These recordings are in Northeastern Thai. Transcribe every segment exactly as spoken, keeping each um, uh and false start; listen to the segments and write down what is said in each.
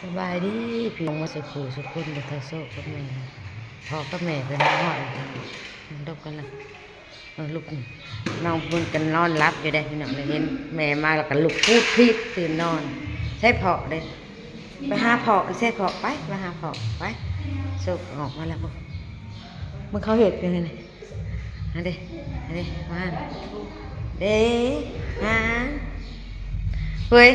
สบายดีพี่น้องมาสู่ผู้สู่คน เด้อ เฒ่าโซกับแม่ พ่อกับแม่ไปนอน ดบกันละ เออ ลูก น้องบุญก็นอนหลับอยู่เด้พี่น้อง เลยเห็นแม่มาแล้วก็ลุกพูดผิดตื่นนอน ใช่พ่อเด้ ไปหาพ่อ ใช่พ่อ ไป มาหาพ่อ ไป โซออกมาแล้ว มึงเขาเห็ดยังไงนี่ อันเด้ อันเด้ มา เด้ ฮะ เฮ้ย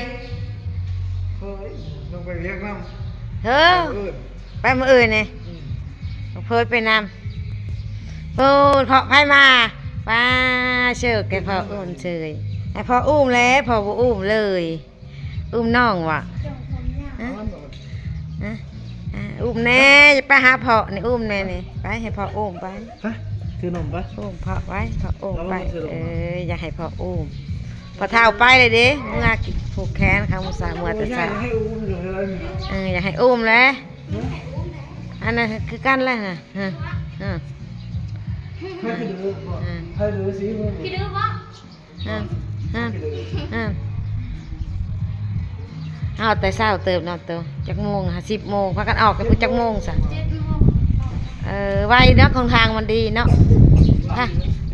เฮ้ย ลงไปเรียกน้ำ เฮ้อ เอิ้น ไปมื้ออื่นนี่ อืม เพิ่นไปนำ โอ้ เพาะไผมา ป้า เชิญแกพ่ออุ้มเชย ให้พ่ออุ้มแล้ว พ่อบ่อุ้มเลย อุ้มน้องวะ ฮะ ฮะ ฮะ อุ้มแน่ ไปหาพ่อนี่ อุ้มแน่นี่ ไปให้พ่ออุ้มไป ไป ถือนมไป อุ้มพ่อไว้ พ่ออุ้มไป ระวังมันถือนม เออ อย่าให้พ่ออุ้ม พ่อเฒ่าไปเลยเด้ เมื่อผูกแขนเขา เมื่อสา เมื่อแต่เช้า โอ้ย ยายให้อุ้มอยู่เลย เออ อย่าให้อุ้มเลย อันนั้นคือกันเลยฮะ ฮะ ฮะ ให้ไปดูก่อน ฮะ ให้ดูสิ พี่ดื้อปะ อ่ะ อ่ะ อ่ะ เอาแต่เช้าเติบเนาะ โต จักโมงฮะ สิบโมง พากันออกกันพุ้นจักโมงซะ เจ็ดโมง เออ ไวเนาะ ของทางมันดีเนาะ ฮะ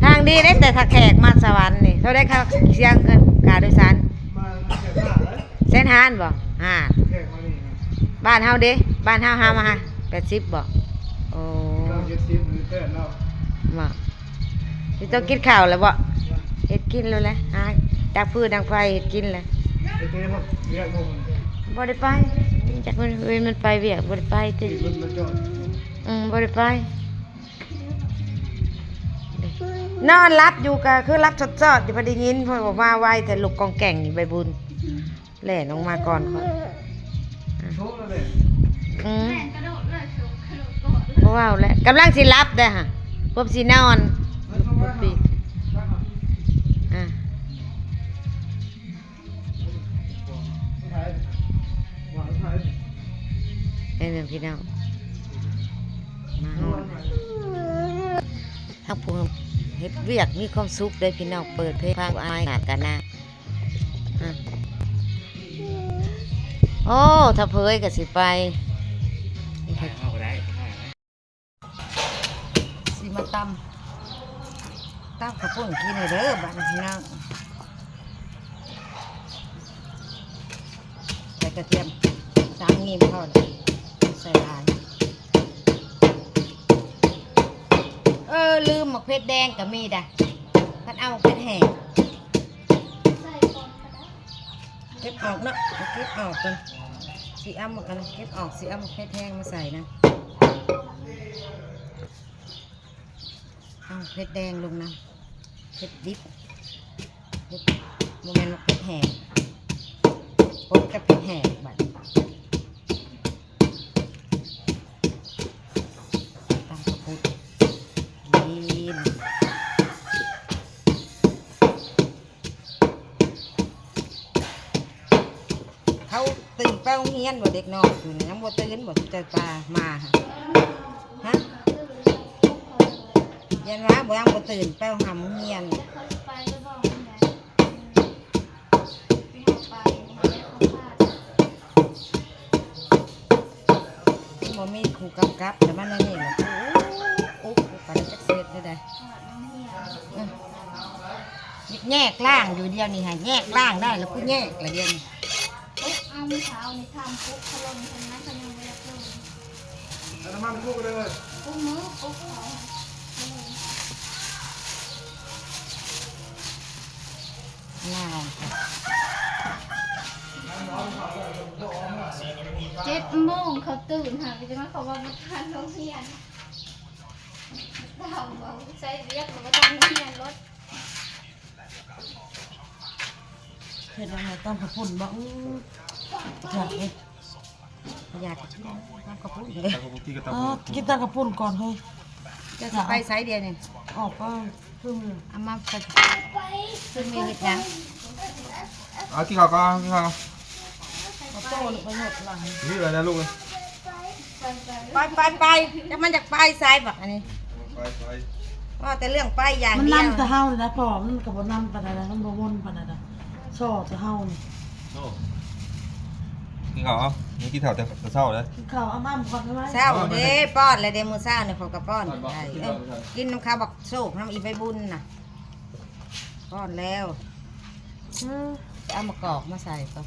ทางดีเด้ แต่ถ้าแขกมาสวรรค์นี่ เท่าใดค่าเสียเงินค่าโดยสาร มาเสียค่าเลย แสนห้าบ่ ห้า แขกมานี่นะ บ้านเฮาเด้ บ้านเฮาหามาฮะ แปดสิบบ่ โอ้ เก้าเจ็ดสิบหรือแปดเนาะ บ่ สิต้องกินข้าวแล้วบ่ เฮ็ดกินแล้วแหละ หาจักฟืนดังไฟเฮ็ดกินแหละ ไปเตะพวกเวียกพวกมัน บ่ได้ไป จักมัน เว้ย มันไปเวียก บ่ได้ไปติ ขี่รถมาจอด อืม บ่ได้ไป นอนหลับอยู่ก็คือหลับสดๆ อยู่ พอได้ยินเพิ่นบอกมาไว แต่ลุกกองแก่งนี่ ใบบุญ แล่นลงมาก่อนข้อย โชว์แล้วแหละ อืม แม่นกระโดดเลย โชว์กระโดดก่อน บ่เว้าแล้ว กำลังสิหลับเด้อฮะ พวกสินอน อ่ะ เห็นไหมพี่น้อง มาฮอด ทั้งผู้เฮ็ดเวียกมีความสุขเด้อพี่น้อง เปิดเพลงฟังอ้ายหาดกันนะ อ่ะ โอ้ ถ้าเผยก็สิไป สิมาตำ ตำข้าวปุ้นกินเลยเด้อ บัดนี้พี่น้อง ใส่กระเทียม สาม งิมพอแล้ว ใส่หลาย เออ ลืม หมากเผ็ดแดงก็มีดะ คันเอาหมากเผ็ดแห้ง เก็บออกเนาะ เก็บออกก่อน สิเอาหมากอัน เก็บออก สิเอาหมากเผ็ดแห้งมาใส่นะ เอาเผ็ดแดงลงนะ เผ็ดดิบ เผ็ด บ่แม่นว่าเผ็ดแห้ง ปนกับเผ็ดแห้งบัดนี้ ตำข้าวปุ้น กิน เขาตื่นไปโรงเรียนบ่ เด็กน้อยอยู่นี่ ยังบ่ตื่นบ่ เจ้าปลามาฮะ ฮะ ยันว่าบ่ ยังบ่ตื่นไปหาโรงเรียน บ่มีครูกำกับ แต่มันอันนี้แหละ อุ๊บ อุ๊บ ไปแล้วจักเสร็จได้ใด อืม แยกล่างอยู่เดียวนี่ฮะ แยกล่างได้แล้วกูแยกละเดียวนี่ ปุ๊บ เอามื้อเช้านี่ทำปุ๊บ เขาลงทางนั้นเขายังไม่รับลง แล้วน้ำมันพวกเลย ปุ๊บมื้อปุ๊บเขา น่า เจ็ดโมงเขาตื่นหา ก็จะมาเขาว่าบ่ทันโรงเรียน ถามว่าใช้เวียกหรือว่าต้องเรียนรถ เห็นอะไรตำข้าวปุ้นบ่ อื้อ อยากเลย อยากกินตำข้าวปุ้นเลย กินกับตำ อ๋อ ข้าวปุ้น กินตำข้าวปุ้นก่อนเฮ้ย จะสิไปไสเดียวนี่ ออกก็เพิ่ง เอามาใส่ เพิ่งมีเห็ดหยัง เอากินข้าวก่อน กินข้าวก่อน เอาโต้นไปหมดหลัง นี่เลยนะลูกเลย ไปไปไป จักมันอยากไปไสบักอันนี้ ไปไป ว่าแต่เรื่องไปอย่างเดียว มันนำแต่เฮาเลยนะ พ่อมันก็บ่นำปานใดนะ มันบ่วนปานใดนะ ชอบแต่เฮานี่ โอ้ กินข้าวเอา นี่กินข้าวแต่แต่เช้าเลย กินข้าวเอามาหมดเลย เช้าเด้ ป้อนแล้วเด้ มื้อเช้านี่เขาก็ป้อน ป้อนบ่ ได้ กิน เออ บ่ กินนำข้าวบักโซกนำอีใบบุญน่ะ ป้อนแล้ว เออ เอามากอกมาใส่ก่อน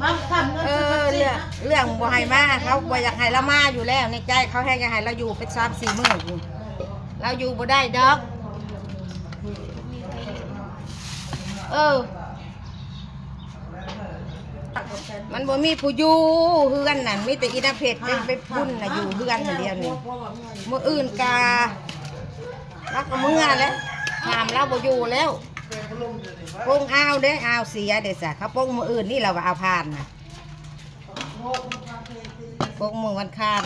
มาทำเงิน เออ ซื้อ เรื่อง เรื่องบ่ให้มา เขาบ่อยากให้เรามาอยู่แล้ว ในใจเขาแฮงอยากให้เราอยู่เป็นสามสี่มื้อพู้น เราอยู่บ่ได้ดอก เออ มันบ่มีผู้อยู่เฮือนนั่น มีแต่อีนางเพชรเป็นไปบุญน่ะอยู่เฮือนน่ะเดียวนี่ มื้ออื่นกะ แล้วก็เมื่อแล้ว ถามเราบ่อยู่แล้ว ปงอ้าวเด้ อ้าวเสียเด้ซะ เขาปงมื้ออื่นนี่เราว่าเอาผ่านน่ะ ปงมื้อวันคาน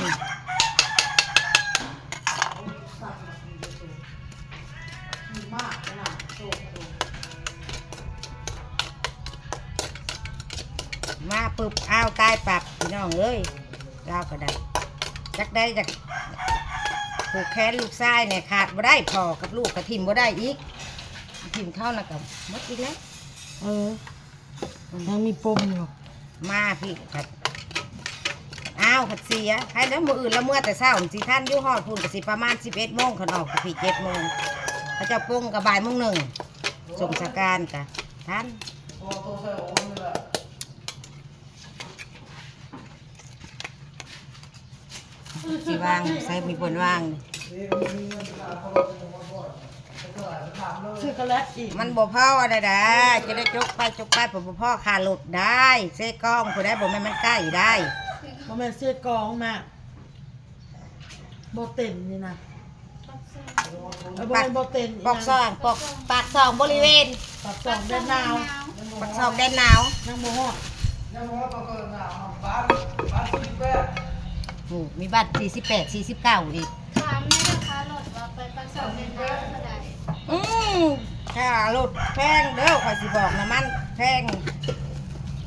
มาปุ๊บ อ้าว ตายปั๊บ พี่น้องเอ้ย ลาวก็ได้ จักได้จัก ผูกแขนลูกชายเนี่ย ขาดบ่ได้ พ่อกับลูกก็ถิ่มบ่ได้อีก ถิ่มเขาน่ะก็หมดอีกแล้ว เออ ยังมีปมอยู่ มาพี่ผัด อ้าว ผัดเสีย ให้แล้วมื้ออื่นแล้วเมื่อแต่เช้า สิทันอยู่ ฮอดพู้นก็สิประมาณสิบเอ็ดโมง คันออกก็สิเจ็ดโมง เขาเจ้าปงก็บ่ายโมงหนึ่ง ส่งสการก็ทัน สิวางใส่มีบนวาง ซื้อก็แล้วอีก มันบ่พอได้ดา จะได้จกไปจกไป ผมบ่พอค่ารถได้ เซกองผู้ใดบ่แม่นมันใกล้ได้ บ่แม่นเซกองมา บ่เต็มนี่นะ เออ บ่แม่นบ่เต็มนี่นะ ปากซอง ปาก ปากซองบริเวณ ปากซองแดนหนาว ปากซองแดนหนาว ยังบ่ฮอด ยังบ่ฮอดปากซองแดนหนาว บ้าน บ้านสี่สิบแปด โอ้ มีบัตรสี่สิบแปด สี่สิบเก้าอีก ถามแม่นะคะ รถว่าไปปากซองแดนหนาวเท่าใด อืม ค่ารถแพงเด้อ ข้อยสิบอก น้ำมันแพง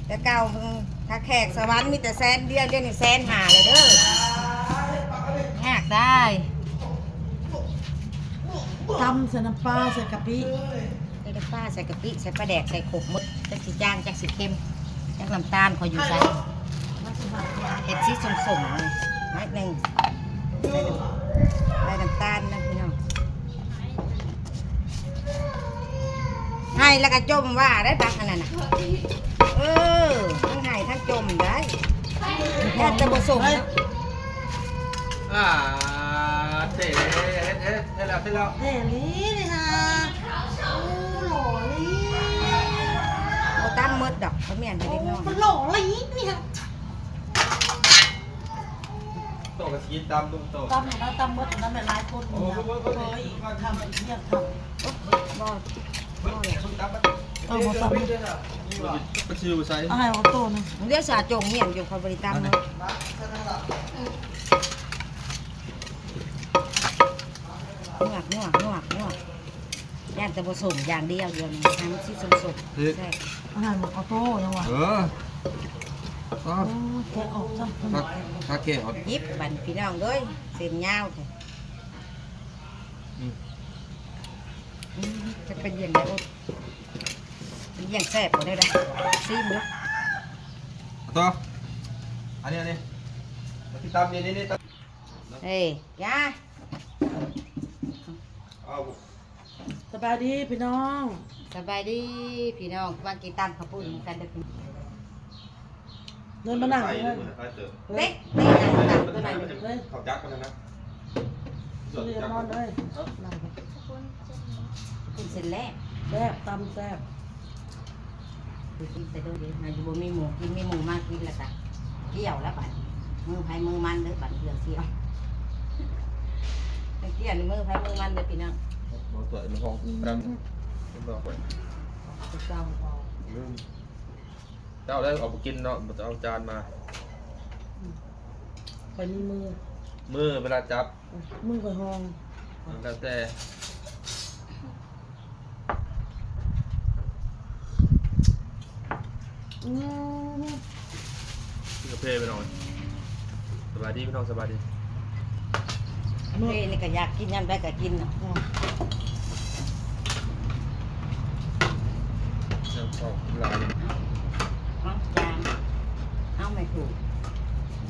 แต่เก่า ถ้าแขกสวรรค์มีแต่แสนเดียว เดี๋ยวนี้แสนห้าเลยเด้อ ยากได้ ตำใส่น้ำปลา ใส่กะปิ ใส่น้ำปลา ใส่กะปิ ใส่ปลาแดก ใส่ครบหมด จักสิจาง จักสิเค็ม จักน้ำตาล ข้อยอยู่ไส เห็ดสีส้มๆ หน่อย หน่อยหนึ่ง ใส่น้ำ ใส่น้ำตาลนะพี่น้อง ให้แล้วก็จมว่าได้บักอันนั้นน่ะ เออ ทั้งให้ทั้งจมได้ แทบจะบ่สมเนาะ อ่า เสร็จ เฮ็ด เฮ็ด เฮ็ดแล้ว เสร็จแล้ว เท่ลีนี่ฮะ โอ้ หล่อลี บ่ตำหมดดอก เขาแม่นให้เด็กน้อย โอ้ มันหล่อลีนี่ฮะ โตกะสิตำลุงโต ตำแล้วตำหมดแล้วแม่หลายคน โอ้ นี่นะ โอ้ โอ้ โอ้ เฮ้ย ทำอีกเนี่ยทำ บ่ เบิ่ง เบิ่งตำมัน เออ บ่ตำ ปลาซิวใส่ เอาให้เอาโตนะ เดี๋ยวสาจงเมียนอยู่ เขาบ่ได้ตำเนาะ งวก งวก งวก งวก ย่านแต่ผสมอย่างเดียว เดียวนี่ ให้มันสิสมๆ เฮ้ย แซ่บ อาหารหมกข้าวโต้ยังวะ เออ อ๋อ โอ้ย แกะออกจ้ะ ผัก ผักแกะออก หยิบบัดพี่น้องเอ้ย เส้นยาวแท้ อืม อืม จะเป็นเย็นแล้วอด เป็นเย็นแซ่บกว่าได้นะ ซีมดู ต่อ อันนี้ อันนี้ มาติดตาม นี่ นี่ นี่ เฮ้ย ยา เอา สบายดีพี่น้อง สบายดีพี่น้อง มากินตำข้าวปุ้นกันเด้อพี่น้อง เดินมานั่งเลย เฮ้ย เฮ้ย เฮ้ย นั่งตักตัวนั้น เฮ้ย เขาจักมันนะ สุริยมอนเลย นั่ง กินเสร็จแล้ว แซ่บ ตำแซ่บ คือกินแต่โดดเดียวนะ อยู่บ่มีหมูกิน มีหมูมากินแล้วกะเกี่ยวแล้วบัด มือไผมือมันเด้อบัด เรื่องเกี่ยว เกี่ยวในมือไผมือมันเด้อพี่น้อง บ่ตัวในห้อง อืม ตาม เรียบร้อย ไปเจ้าเอา ลืม เจ้าได้เอาไปกินเนาะ บ่ต้องเอาจานมา อืม ไปมีมือ มือเวลาจับ มือก็ห้อง แล้วแต่ อืม กินกาแฟไปหน่อย สบายดีพี่น้อง สบายดี เอ้ย นี่ก็อยากกินยามใดก็กินน่ะ อืม เริ่มออกลาย เนาะจาง เอาไม่ถูก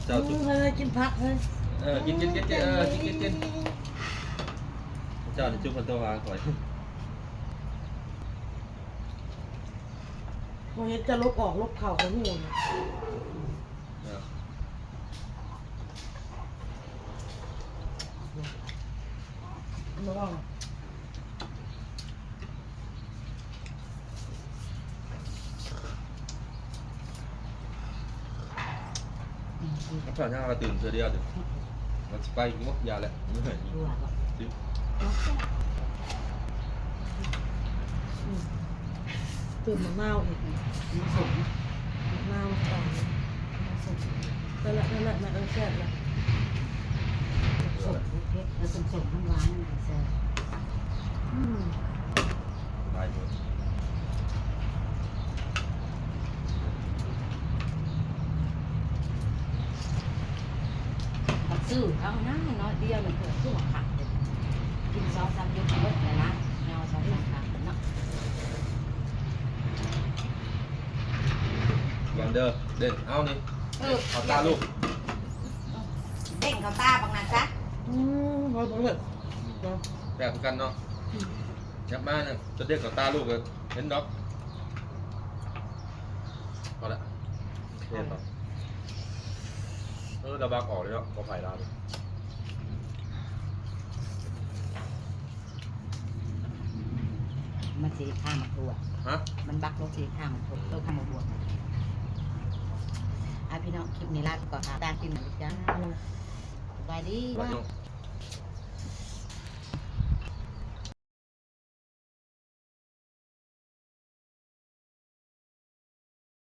เจ้าจุ๊บ เฮ้ย กินผักเฮ้ย เออ กิน กิน กิน กิน เออ กิน กิน กิน เจ้านี่จุ๊บมันตัววางก่อน บ่เห็นจะลบออกลบเข้าของนี่ เออ ระวัง ถ้าถ้าตื่นเสียเดียวเดี๋ยวมันสิไปงกยาแหละ เมื่อย ดูอ่ะ สิ อืม ตื่นมะนาวอีก น้ำส้ม มะนาวตาม น้ำส้ม นั่นแหละ นั่นแหละ นั่นแหละ เออ แซ่บละ ส้มเผ็ด แล้วส้มๆ หวานๆ มันแซ่บ อืม ได้หมด บักซื้อเอานะ น้อยเดียวนี่คือ คือบักคักเลย กินสองสามยกเบิดเลยนะ เอาสองสามคำเนาะ หวังเด้อ เด่น เอานี่ เออ เข้าตาลูก เด่นเข้าตาบักนะจ๊ะ อืม เอาไปเลย แซ่บคือกันเนาะ อืม ยับมาเนี่ย จะเด่นเข้าตาลูกเลย เห็นดอก พอละ โอเคต่อ เออ ระบากออกเลยเนาะ บ่ไผ่ลาวเลย มันสิข้างมาทั่ว ฮะ มันบักลงสิข้างมาทั่ว เออ ข้างมาบวก อ่ะพี่น้อง คลิปนี้ลาไปก่อนค่ะ ตามคลิปหน้าจ้า สบายดี สบายดี